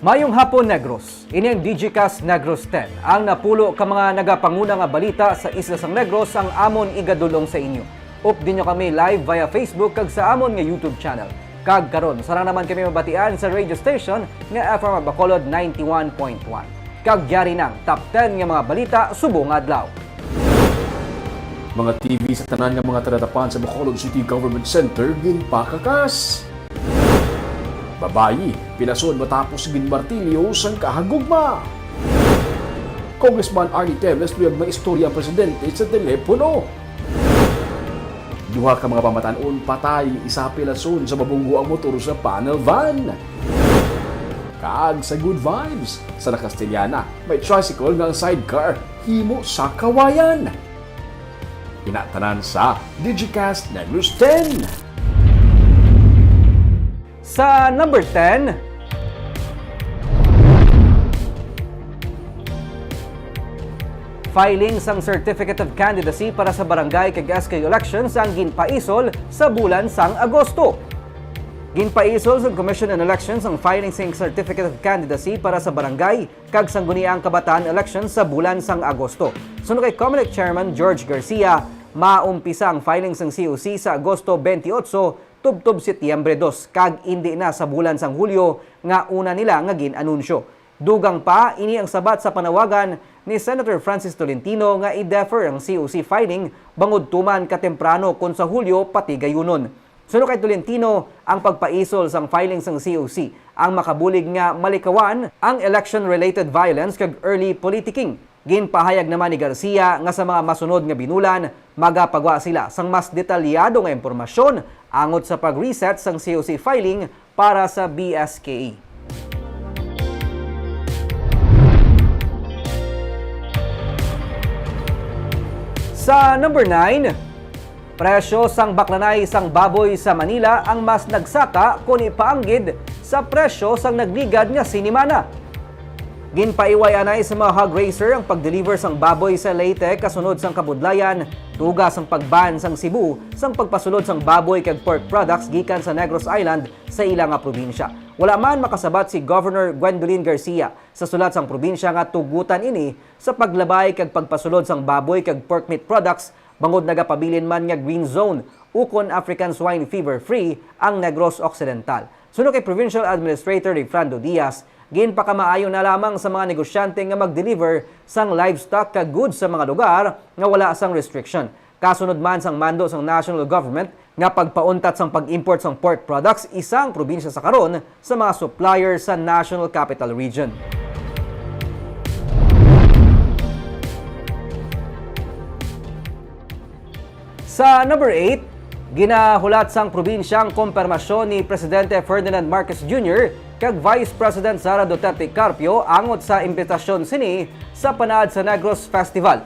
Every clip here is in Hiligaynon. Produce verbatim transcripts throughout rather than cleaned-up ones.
Mayong hapon, Negros. Ini ang Digicast Negros ten. Ang napulo ka mga nagapanguna nga balita sa isla sang Negros ang amon igadul-ong sa inyo. Updi nyo kami live via Facebook kag sa amon nga YouTube channel. Kag karon, sarang naman kami mabatian sa radio station nga F M Bacolod ninety-one point one. Kag yari nang top ten nga mga balita subong nga adlaw. Mga T V sa tanan nga mga talatapan sa Bacolod City Government Center ginpakakas. Babayi, pilason matapos ginmartilyo sang kahagugma. Congressman Arnie Teves luyag maistorya ang presidente sa telepono. Duha ka mga pamatan-on patay, isa pilason sa mabunggo ang motor sa panel van. Kag sa Good Vibes, sa La Castellana, may tricycle nga ang sidecar himo sa kawayan. Ina tanan sa Digicast Negros ten. Sa number ten, filing sang Certificate of Candidacy para sa barangay kag S K elections ang ginpaisol sa bulan sang Agosto. Ginpaisol sang Commission on Elections ang filing sang Certificate of Candidacy para sa barangay kag sangguniang kabataan elections sa bulan sang Agosto. Suno kay Comelec Chairman George Garcia, maumpisa ang filing sang C O C sa Agosto twenty-eight tubtob Setyembre dos, kag indi na sa bulan sang Hulyo nga una nila nga gin-anunsyo. Dugang pa, ini ang sabat sa panawagan ni Senator Francis Tolentino nga i-defer ang C O C filing bangod tuman ka temprano kon sa Hulyo patigayunon. Suno kay Tolentino, ang pagpaisol sang filing sang C O C ang makabulig nga malikawan ang election-related violence kag early politicking. Ginpahayag naman ni Garcia nga sa mga masunod nga binulan, magapagwa sila sang mas detalyado nga impormasyon angot sa pag-reset sang C O C filing para sa B S K E. Sa number nine, presyo sang baklanay sang baboy sa Manila ang mas nagsaka kon ipaanggid sa presyo sang nagligad nga sinimana. Ginpaiway anay sa mga hog raiser ang pag-deliver sang baboy sa Leyte kasunod sang kabudlayan, tuga sang pag-ban sang Cebu sang pagpasulod sang baboy kag pork products gikan sa Negros Island sa ila nga probinsya. Wala man makasabat si Governor Gwendolyn Garcia sa sulat sang probinsya nga tugutan ini sa paglabay kag pagpasulod sang baboy kag pork meat products bangod nagapabilin man nga green zone ukon African Swine Fever Free ang Negros Occidental. Suno kay Provincial Administrator Rayfrando Diaz, ginpakamaayo na lamang sa mga negosyante nga mag-deliver sang livestock kag goods sa mga lugar nga wala sang restriction. Kasunod man sang mando sang national government nga pagpauntat sang pag-import sang pork products, isa ang probinsya sa karon sa mga supplier sa National Capital Region. Sa number eight, ginahulat sang probinsya ang kompermasyon ni Presidente Ferdinand Marcos Junior kag Vice President Sara Duterte Carpio angot sa imbitasyon sini sa panaad sa Negros Festival.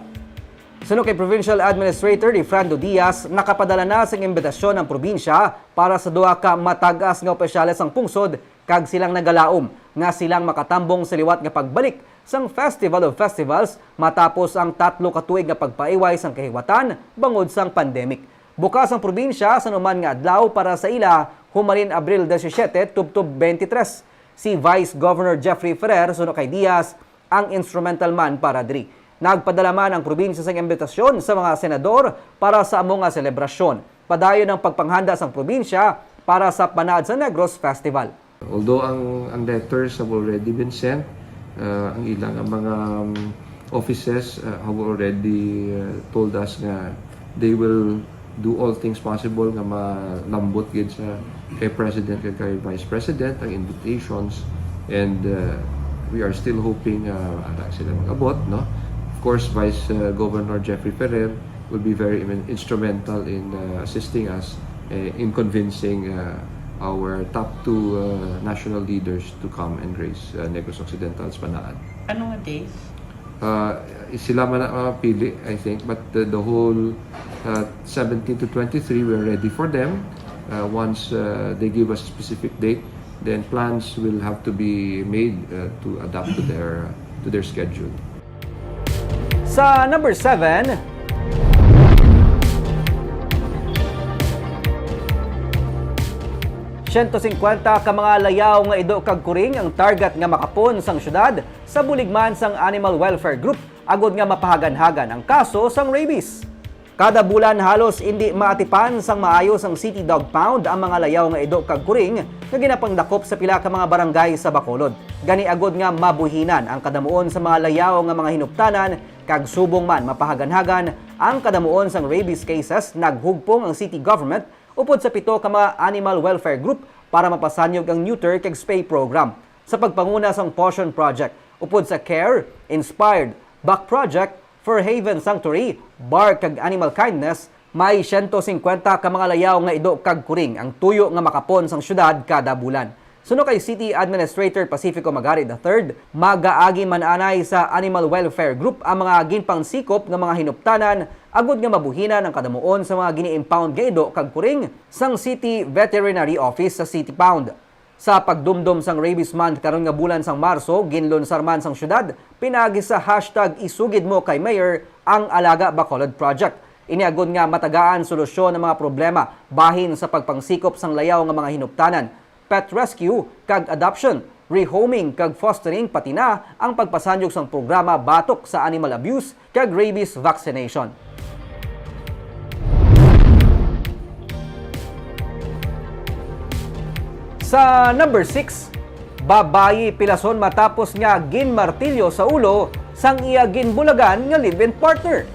Suno kay Provincial Administrator Rayfrando Diaz, nakapadala na sing imbitasyon ang probinsya para sa duha ka matag-as nga opisyales sang pungsod kag silang nagalaom nga silang makatambong sa liwat nga pagbalik sang Festival of Festivals matapos ang tatlo ka tuig nga pagpaiway sang kahiwatan bangod sang pandemic. Bukas ang probinsya sa numan nga adlaw para sa ila humalin Abril disisiete tubtob twenty-three. Si Vice Governor Jeffrey Ferrer, suno kay Diaz, ang instrumental man para diri. Nagpadala man ang probinsya sang imbitasyon sa mga senador para sa amo nga selebrasyon. Padayon ang pagpanghanda sang probinsya para sa Panaad sa Negros Festival. Although ang, ang letters have already been sent, uh, ang ilang mga, um, offices, uh, have already, uh, told us nga they will do all things possible nga malambot gid sa kay President kag kay Vice President ang invitations, and, uh, we are still hoping, uh, ara sila mag-abot, no? Of course, Vice, uh, Governor Jeffrey Ferrer will be very in-, instrumental in, uh, assisting us, uh, in convincing, uh, our top two, uh, national leaders to come and grace, uh, Negros Occidental's Panaad. Ano nga days? Uh, sila man ang mapili, I think, but the, the whole, uh, seventeen to twenty-three, we're ready for them. Uh, once, uh, they give us a specific date, then plans will have to be made, uh, to adapt to their, to their schedule. Sa number seven, Siyento singkwenta ka mga layaw nga ido kag kuring ang target nga makapon sang syudad sa bulig man sang Animal Welfare Group agod nga mapahaganhagan ang kaso sang rabies. Kada bulan, halos indi maatipan sang maayo sang City Dog Pound ang mga layaw nga ido kag kuring nga ginapanglakop sa pila ka mga barangay sa Bacolod. Gani, agod nga mabuhinan ang kadamuon sa mga layaw nga mga hinuptanan kag subong man mapahaganhagan ang kadamuon sang rabies cases, naghugpong ang city government upod sa pito ka mga animal welfare group para mapasanyog ang neuter kag spay program. Sa pagpanguna sang Potion Project, upod sa Care, Inspired, Buck Project, Fur Haven Sanctuary, Bark, kag Animal Kindness, may siyento singkwenta ka mga layaw nga ido kag kuring ang tuyo nga makapon sang syudad kada bulan. Suno kay City Administrator Pacifico Magari the third, magaagi man anay sa Animal Welfare Group ang mga ginpangsikop nga mga hinuptanan agod nga mabuhinan ang kadamuon sa mga gini-impound nga ido kag kuring sang City Veterinary Office sa City Pound. Sa pagdumdom sang Rabies Month karon nga bulan sang Marso, ginlunsar man sang syudad pinaagi sa hashtag Isugid Mo Kay Mayor ang Alaga Bacolod Project. Ini agod nga matagaan solusyon ang mga problema bahin sa pagpangsikop sang layaw nga mga hinuptanan, pet rescue kag adoption, rehoming kag fostering, pati na ang pagpasanyog sang programa batok sa animal abuse kag rabies vaccination. Sa number six, babayi pilason matapos nga ginmartilyo sa ulo sang iya ginbulagan nga live-in partner.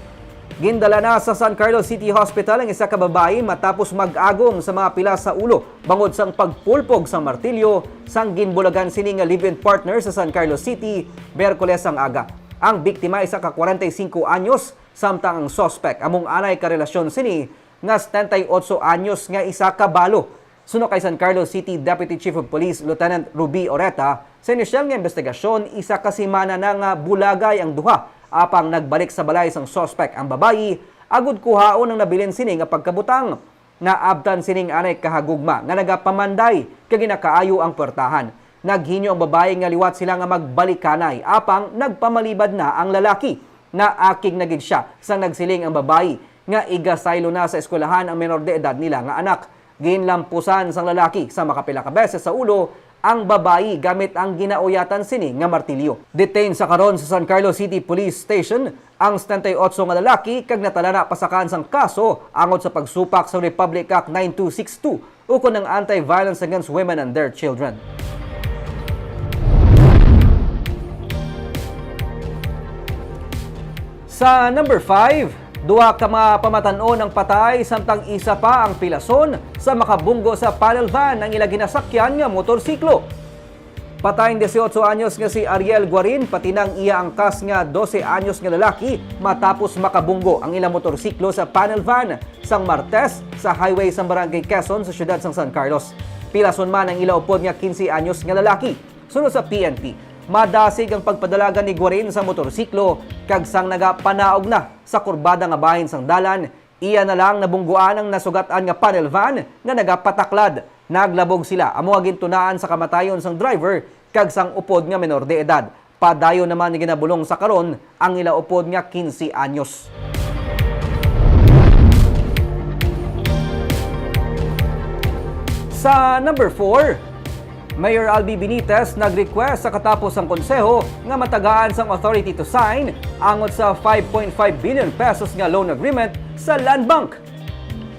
Gindala na sa San Carlos City Hospital ang isa ka babayi matapos mag-agom sa mga pilas sa ulo bangod sang pagpulpog sang martilyo sang ginbulagan sini nga live-in partner sa San Carlos City, Miyerkules ang aga. Ang biktima isa ka kwarenta y singko anyos, samtang ang suspek amo ang anay karelasyon sini nga setenta y ocho anyos nga isa ka balo. Suno kay San Carlos City Deputy Chief of Police Lieutenant Ruby Oreta, sa inisyal nga investigasyon, isa ka semana na nga bulagay ang duha, apang nagbalik sa balay sang suspek ang babayi agud kuhaon ang nabilin sini nga pagkabutang. Naabtan sining anay kahagugma nga nagapamanday kag ginakaayo ang puwertahan. Naghinyo ang babayi nga liwat sila nga magbalikanay, apang nagpamalibad na ang lalaki. Naakig na gid sia sang nagsiling ang babayi nga igasaylo na sa eskwelahan ang menor de edad nila nga anak. Ginlampusan sang lalaki sa makapila ka beses sa ulo ang babayi gamit ang ginauyatan sini nga martilyo. Detained sa karon sa San Carlos City Police Station ang setenta y ocho nga lalaki kag natalana pasakan sang kaso angot sa pagsupak sa Republic Act nine two six two ukon ang Anti-Violence Against Women and Their Children. Sa number five, duha ka mga pamatan-on ang patay, samtang isa pa ang pilason sa makabunggo sa panel van ang ila ginasakyan nga motorsiklo. Patay ang dieciocho anyos nga si Ariel Guarin, pati na ang iya angkas nga doce anyos nga lalaki, matapos makabunggo ang ila motorsiklo sa panel van sang Martes sa highway sang Barangay Quezon sa siyudad sang San Carlos. Pilason man ang ila upod nga quince anyos nga lalaki. Suno sa P N P, madasig ang pagpadalagan ni Guarin sa motorsiklo, kag sang nagapanaog na sa kurbada nga bahin sang dalan, iya na lang nabungguan ang nasugat-an nga panel van nga nagapataklad. Naglabog sila amo nga gintunaan sa kamatayon sang driver kag sang upod nga menor de edad. Padayon naman nga ginabulong sa karon ang ila upod nga quince anyos. Sa number four, Mayor Albi Benitez nag-request sa katapos sang konseho nga matagaan sang authority to sign angot sa five point five billion pesos nga loan agreement sa Land Bank.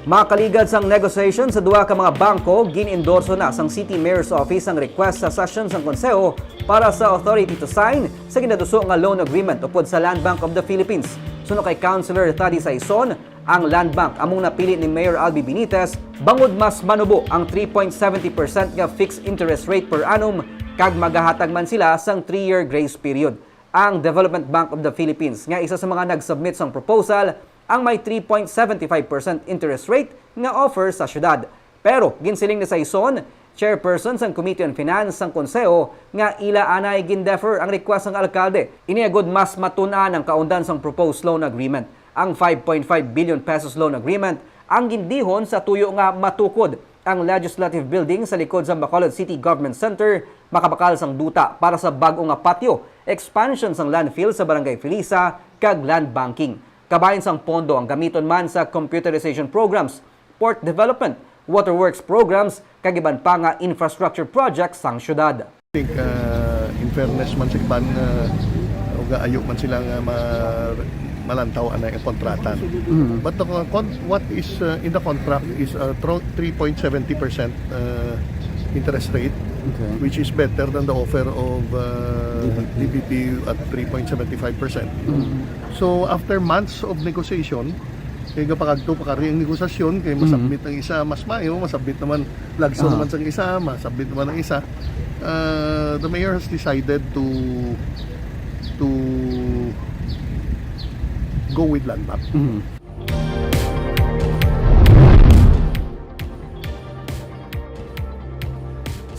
Makaligad sang negosasyon sa duha ka mga bangko, gin-endorso na sang City Mayor's Office ang request sa session sang konseho para sa authority to sign sa ginaduso nga loan agreement upod sa Land Bank of the Philippines. Suno kay Councilor Thady Saison, ang Land Bank among napili ni Mayor Albi Benitez bangod mas manubo ang three point seventy percent nga fixed interest rate per annum, kag magahatag man sila sang three-year grace period. Ang Development Bank of the Philippines nga isa sa mga nag-submit sang proposal ang may three point seven five percent interest rate nga offer sa syudad. Pero ginsiling ni Saison, chairperson sang Committee on Finance sang Konseho, nga ila anay gin-defer ang request sang alkalde. Ini agud mas matun-an ang kaundan sang proposed loan agreement. Ang five point five billion pesos loan agreement ang gindihon sa tuyo nga matukod ang Legislative Building sa likod sa Bacolod City Government Center, makabakal sang duta para sa bag-o nga patio, expansion sang landfill sa Barangay Felisa, kag land banking. Kabahin sang pondo ang gamiton man sa computerization programs, port development, waterworks programs, kag iban pa nga infrastructure projects sang syudad. I think, uh, in fairness man sa iban, uh, ug ayo man sila nga ma-, malantaw anay ang kontrata. But the con-, what is, uh, in the contract is a tro-, three point seventy percent, uh, interest rate, Okay. which is better than the offer of, uh, D B P at three point seventy five percent. So after months of negotiation, kay gapakagto pa kari ang negosasyon, kay masubmit ang isa mas mayo, masubmit naman, lagso naman sang isa, masubmit naman ang isa. Uh, the mayor has decided to to go with Landmark.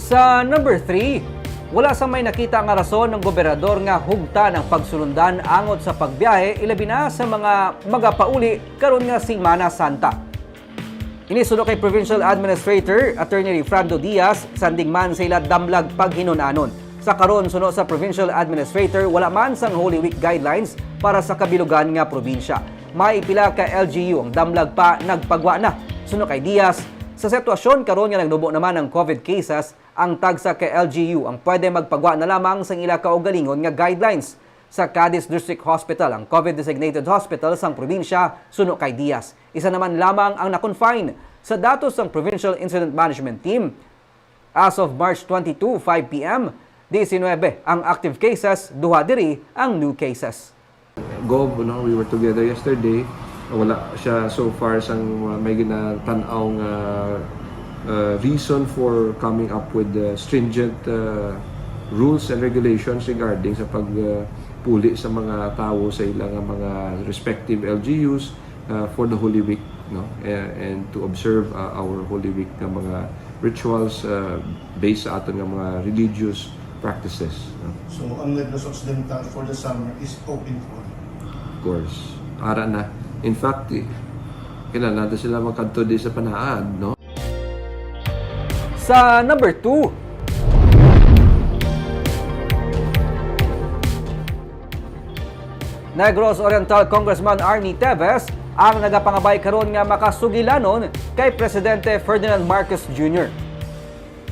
Sa number three, wala sang may nakita nga rason ang gobernador nga hugtan ang pagsulundan angot sa pagbiyahe, ilabi na sa mga magapauli karon nga Semana Santa. Ini suno kay Provincial Administrator Attorney Rayfrando Diaz, sanding man sa ila damlag paghinun-anon. Sa karon, suno sa Provincial Administrator, wala man sang Holy Week guidelines para sa kabilugan nga probinsya. May pila ka L G U ang damlag pa nagpagwa na. Suno kay Diaz, sa sitwasyon karon nga nagnubo naman ang COVID cases, ang tagsa ka L G U ang pwede magpagwa na lamang sang ila kaugalingon nga guidelines. Sa Cadiz District Hospital ang COVID designated hospital sang probinsya, suno kay Diaz. Isa naman lamang ang na-confine. Sa datos sang Provincial Incident Management Team, as of March twenty-two, five P M, diecinuebe ang active cases, duha diri ang new cases. Gov, no, we were together yesterday. Wala siya so far sang, uh, may ginatan-aw nga, uh, reason for coming up with the stringent, uh, rules and regulations regarding sa pag, uh, puli sa mga tawo sa ila nga mga respective L G Us, uh, for the Holy Week, no, and, and to observe, uh, our Holy Week nga mga rituals, uh, based sa aton nga mga religious practices, no? So, ang Negros Occidental for the summer is open for all. Of course. Ara na. In fact, eh, kailangan natin sila magkadto di sa panaad, no? Sa number two, Negros Oriental Congressman Arnie Teves ang nagapangabay karon nga makasugilanon kay Presidente Ferdinand Marcos Junior.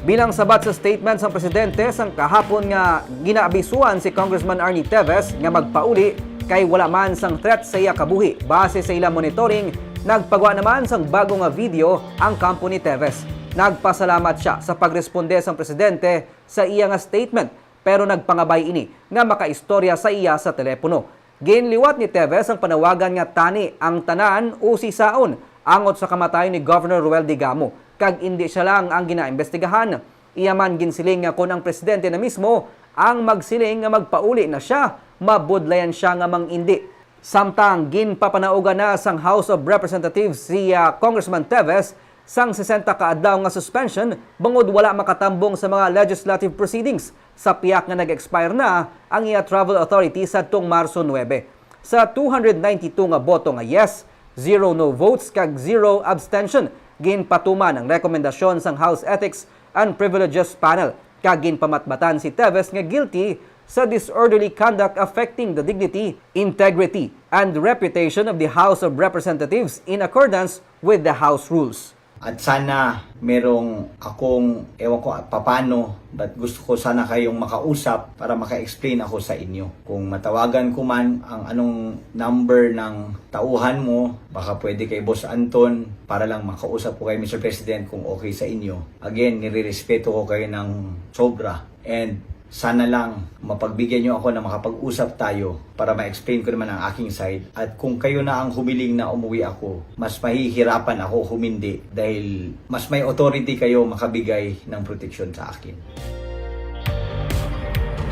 Bilang sabat sa statement sang presidente sang kahapon nga ginaabisuan si Congressman Arnie Teves nga magpauli kay wala man sang threat sa iya kabuhi. Base sa ila monitoring, nagpagwa naman sang bago nga video ang kampo ni Teves. Nagpasalamat sia sa pagresponde sang presidente sa iya nga statement, pero nagpangabay ini nga makaistorya sa iya sa telepono. Ginliwat ni Teves ang panawagan nga tani ang tanan usisaon angot sa kamatayon ni Governor Roel Digamo, kag indi sia lang ang ginaimbestigahan. Iya man ginsiling nga kon ang presidente na mismo ang magsiling nga magpauli na sia, mabudlayan sia nga mang-indi. Samtang ginpapanaugan na sang House of Representatives si, ah, Congressman Teves sang sesenta ka adlaw nga suspension bangod wala makatambong sa mga legislative proceedings sa piyak nga nag-expire na ang iya travel authority sadtong Marso nuebe. Sa two hundred ninety-two nga boto nga yes, zero no votes kag zero abstention, ginpatuman ang rekomendasyon sang House Ethics and Privileges Panel kag ginpamatbatan si Teves nga guilty sa disorderly conduct affecting the dignity, integrity, and reputation of the House of Representatives in accordance with the House rules. At sana merong akong, ewan ko at papano, but gusto ko sana kayong makausap para maka-explain ako sa inyo. Kung matawagan ko man ang anong number ng tauhan mo, baka pwede kay Boss Anton para lang makausap ko kay Mister President kung okay sa inyo. Again, nirirespeto ko kayo ng sobra. And sana lang mapagbigyan nyo ako na makapag-usap tayo para ma-explain ko naman ang aking side. At kung kayo na ang humiling na umuwi ako, mas mahihirapan ako humindi dahil mas may authority kayo makabigay ng proteksyon sa akin.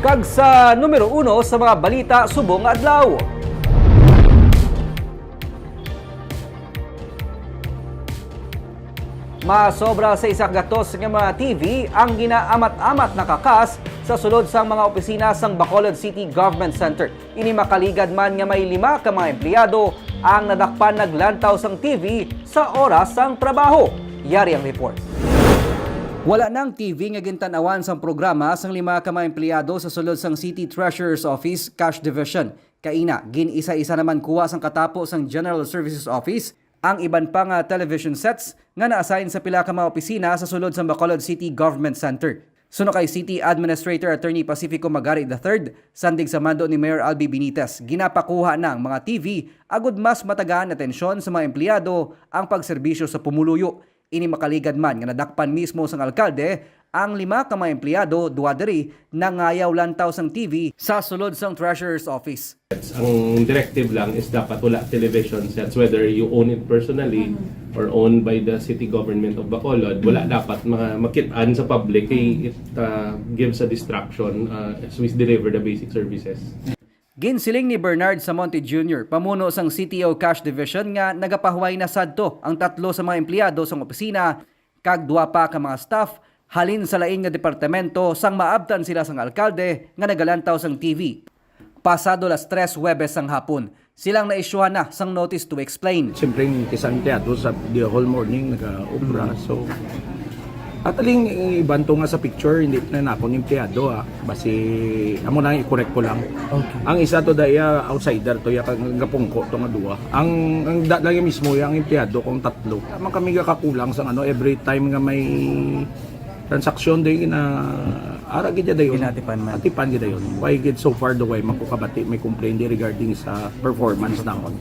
Kag sa numero uno sa mga balita subong nga adlaw. Masobra sa isa ka gatos nga mga T V ang ginaamat-amat na kakas sa sulod sang mga opisina sang Bacolod City Government Center. Ini makaligad man nga may lima ka mga empleyado ang nadakpan naglantaw sang T V sa oras sang trabaho. Yari ang report. Wala nang T V nga gintan-awan sang programa sang lima ka mga empleyado sa sulod sang City Treasurer's Office Cash Division. Kaina, gin-isa-isa naman kuha sang katapo sang General Services Office ang iban pa nga television sets nga na-assign sa pila ka mga opisina sa sulod sang Bacolod City Government Center. Suno kay City Administrator Attorney Pacifico Magari the third, sandig sa mando ni Mayor Albi Benitez, ginapakuha na ang mga T V agud mas matagaan atensyon sa mga empleyado ang pagserbisyo sa pumuluyo. Ini makaligad man nga nadakpan mismo sang alkalde ang lima ka mga empleyado, duha diri nangayaw lantaw sang T V sa sulod sang Treasurer's Office. Ang directive lang is dapat wala television sets, whether you own it personally or owned by the city government of Bacolod. Wala dapat ma- makit-an sa public kay it uh, gives a distraction uh, as we deliver the basic services. Ginsiling ni Bernard Samonte Junior, pamuno sang C T O Cash Division, nga nagapahuway na sadto ang tatlo sa mga empleyado sang opisina kag duha pa ka mga staff halin sa lain nga departamento sang maabtan sila sang alkalde nga nagalantaw sang T V. Pasado las tres Huwebes sang hapon, silang naisyuhan na sang notice to explain. Siyempre, ang isa empleyado sa the whole morning nag-obra. So, at aling iban to nga sa picture, hindi na nakon empleyado, ah. Basi, amo na i-correct ko lang. Okay. Ang isa to, da, iya outsider to, iya kag gapungko to nga duwa. Ang, ang da, lang mismo, iya ang empleyado kong tatlo. Tama kami gakakulang sa ano, every time nga may transaksyon, di na, ara gid dayon. Ginatipan man. Atipan gid dayon. Why gid so far, do why man ko kabati may complaint di regarding sa performance namon?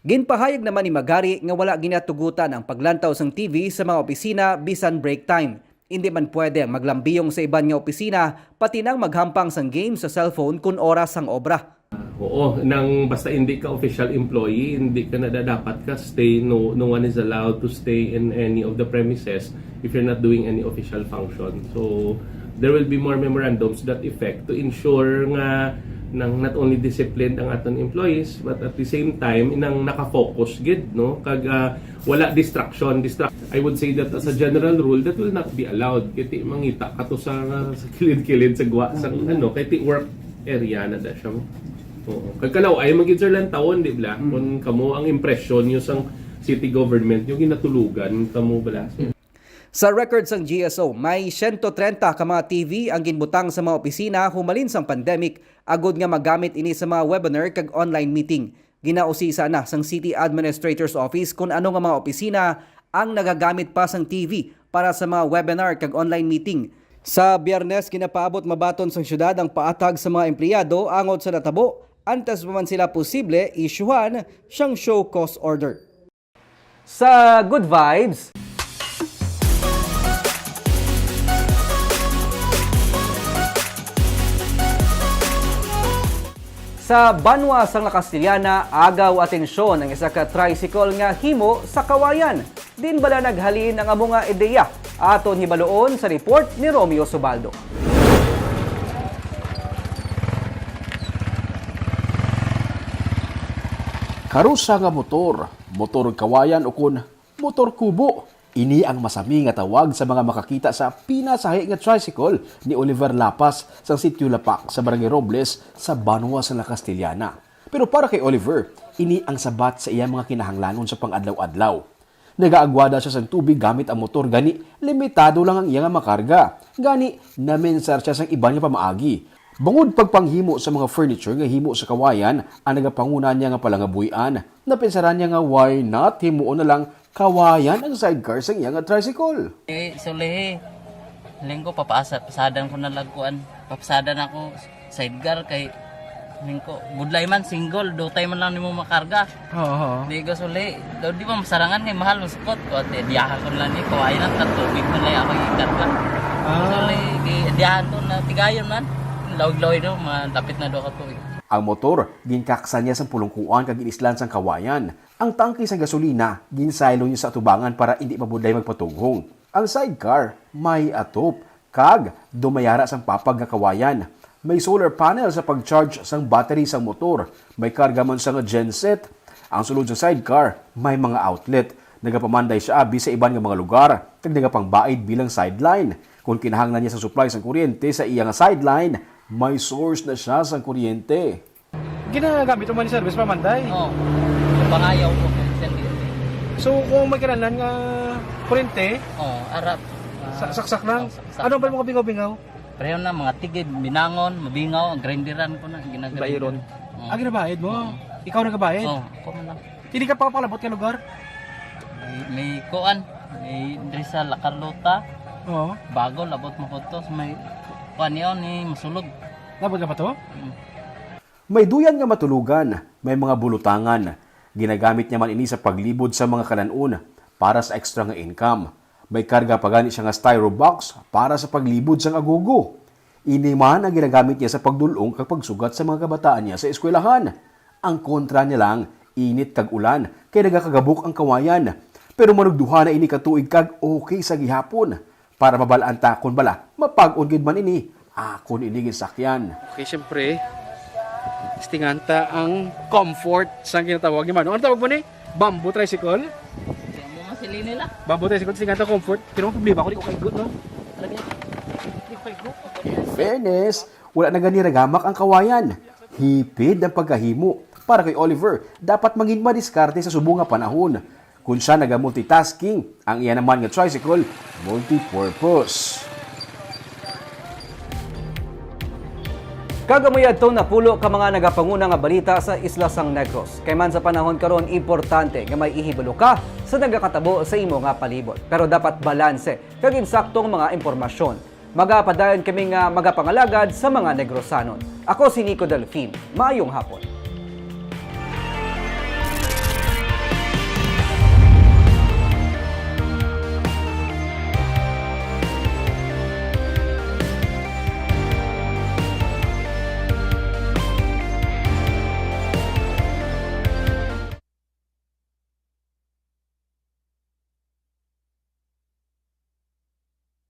Ginpahayag naman ni Magari nga wala ginatugutan ang paglantaw sang T V sa mga opisina bisan break time. Indi man pwede ang maglambiyong sa iban nga opisina, pati na ang maghampang sang game sa cellphone kun oras sang obra. Oo, nang basta hindi ka official employee, hindi ka na dapat ka stay. No, no one is allowed to stay in any of the premises if you're not doing any official function. So, there will be more memorandums to that effect to ensure nga nang not only disciplined ang aton employees, but at the same time, nang nakafocus gid, no? Kag ah, wala distraction, distract. I would say that as a general rule, that will not be allowed. Kay ti mangita ka to sa, sa kilid-kilid, sa gwa, sa ano, kay ti work area na da siya mo. Oo. Kag kalaw-ay man gid, sir, lang tawon, di ba? Kung kamo ang impresyon nyo sang city government, yung ginatulugan kamo bala. Sa record sang G S O, may siyento trenta ka mga T V ang ginbutang sa mga opisina humalin sang pandemic, agud nga magamit ini sa mga webinar kag online meeting. Ginausisa na sang City Administrator's Office kon ano nga mga opisina ang nagagamit pa sang T V para sa mga webinar kag online meeting. Sa Biyernes, ginapaabot mabaton sang siyudad ang paatag sa mga empleyado angot sa natabo, antes pa man sila posible isyuhan sang show cause order. Sa Good Vibes, sa banwa sang La Castellana, agaw atensyon ang isa ka tricycle nga himo sa kawayan. Diin bala naghalin ang amo nga ideya? Aton hibaluon sa report ni Romeo Subaldo. Karusa nga motor, motor kawayan ukon motor kubo. Ini ang masami nga tawag sa mga makakita sa pinasahi nga tricycle ni Oliver Lapas sa Sitio Lapak sa Barangay Robles sa banwa sa La Castellana. Pero para kay Oliver, ini ang sabat sa iyang mga kinahanglanon sa pang-adlaw-adlaw. Nagaagwada siya sang tubig gamit ang motor, gani limitado lang ang iya nga makarga. Gani, namensar siya sang iban nga pamaagi. Bangod pagpanghimo sa mga furniture nga himo sa kawayan ang nagapanguna niya nga palangabuy-an, napensaran niya nga why not himuon na lang kawayan ang sidecar sang iya nga tricycle. Eh, sulihi. Lingko, papasa-, pasadan ko na lang kuan. Papasadan ako sidecar kay lingko. Budlay man, single, dutay man lang nimo makarga. Oo, oo. Di ko suli. Daw di ba masarangan kay mahal ang sukot ko. Ate, diyahan ko lang ni, kawayan lang, tatubig man lang ako ikarga. Ah. Suli, di, diyahan ko na, tigayon man. Lawig-lawig daw, malapit na daw ka tuig. Ang motor, ginkaksan niya sang pulungkuan kag ginislan sang kawayan. Ang tangke sang gasolina, ginsaylo niya sa atubangan para indi mabudlay magpatughong. Ang sidecar, may atop, kag dumayara sang papag nga kawayan. May solar panel sa pag-charge sang battery sang motor. May karga man siya nga genset. Ang sulod sa sidecar, may mga outlet. Nagapamanday siya abi sa iban nga mga lugar, kag nagapangbaid bilang sideline. Kung kinahanglan niya sa supply sang kuryente sa iya nga sideline, may source na siya sang kuryente. Ginagamit mo man ni service pa, Manday? Oo. Pangayaw ko, sir. So, kung may kinahanglan nga kuryente, Oo, arap. Ah, sa-, saksak lang? Oo, saksak. Ano ba mga bingaw-bingaw? Pareho na, mga tigid, binangon, mabingaw, ang grinderan ko na, ginagrindera. Bayron. Oo. Ah, ginabayad mo? Oo. Ikaw nagabayad? Oo, ako man lang. Hindi ka pa palabot ka lugar? May kuan, may diri sa La Carlota, Oo. Bago, labot mo ko to. May kuan niyo ni Masulog. Labot ka pa to? Mm. May duyan nga matulugan, may mga bulutangan. Ginagamit niya man ini sa paglibod sa mga kalan-on para sa extra nga income. May karga pa gani siya nga styro box para sa paglibod sang agogo. Ini man ang ginagamit niya sa pagdul-ong kag pagsugat sa mga kabataan niya sa eskwelahan. Ang kontra niya lang, init kag ulan, kay nagakagabok ang kawayan. Pero manugduha na ini ka tuig kag okay sa gihapon. Para mabalaan ta kon bala, mapag-on gid man ini. Akon ini ginsakyan. Okay, syempre, testingan ta ang comfort sang ginatawag ni Manong. Ano tawag mo ni? Bamboo tricycle? Kaya mo nga sila nila. Bamboo tricycle, testingan ta comfort. Pero ang problema ko, di ko kaigot, no? Lagi. Di ko kaigot. Fairness, wala na gani ragamak ang kawayan. Hipid ang pagkahimo. Para kay Oliver, dapat mangin madiskarte sa subong nga panahon. Kun siya naga-multitasking, ang iya naman nga tricycle, multi-purpose. Kag amo yadto napulo ka mga nagapanguna nga balita sa isla sang Negros. Kay man sa panahon karon, importante nga may ihibalo ka sa nagakatabo sa imo nga palibot. Pero dapat balanse kag insaktong mga impormasyon. Magapadayon kami nga magapangalagad sa mga Negrosanon. Ako si Nico Delfin. Maayong hapon.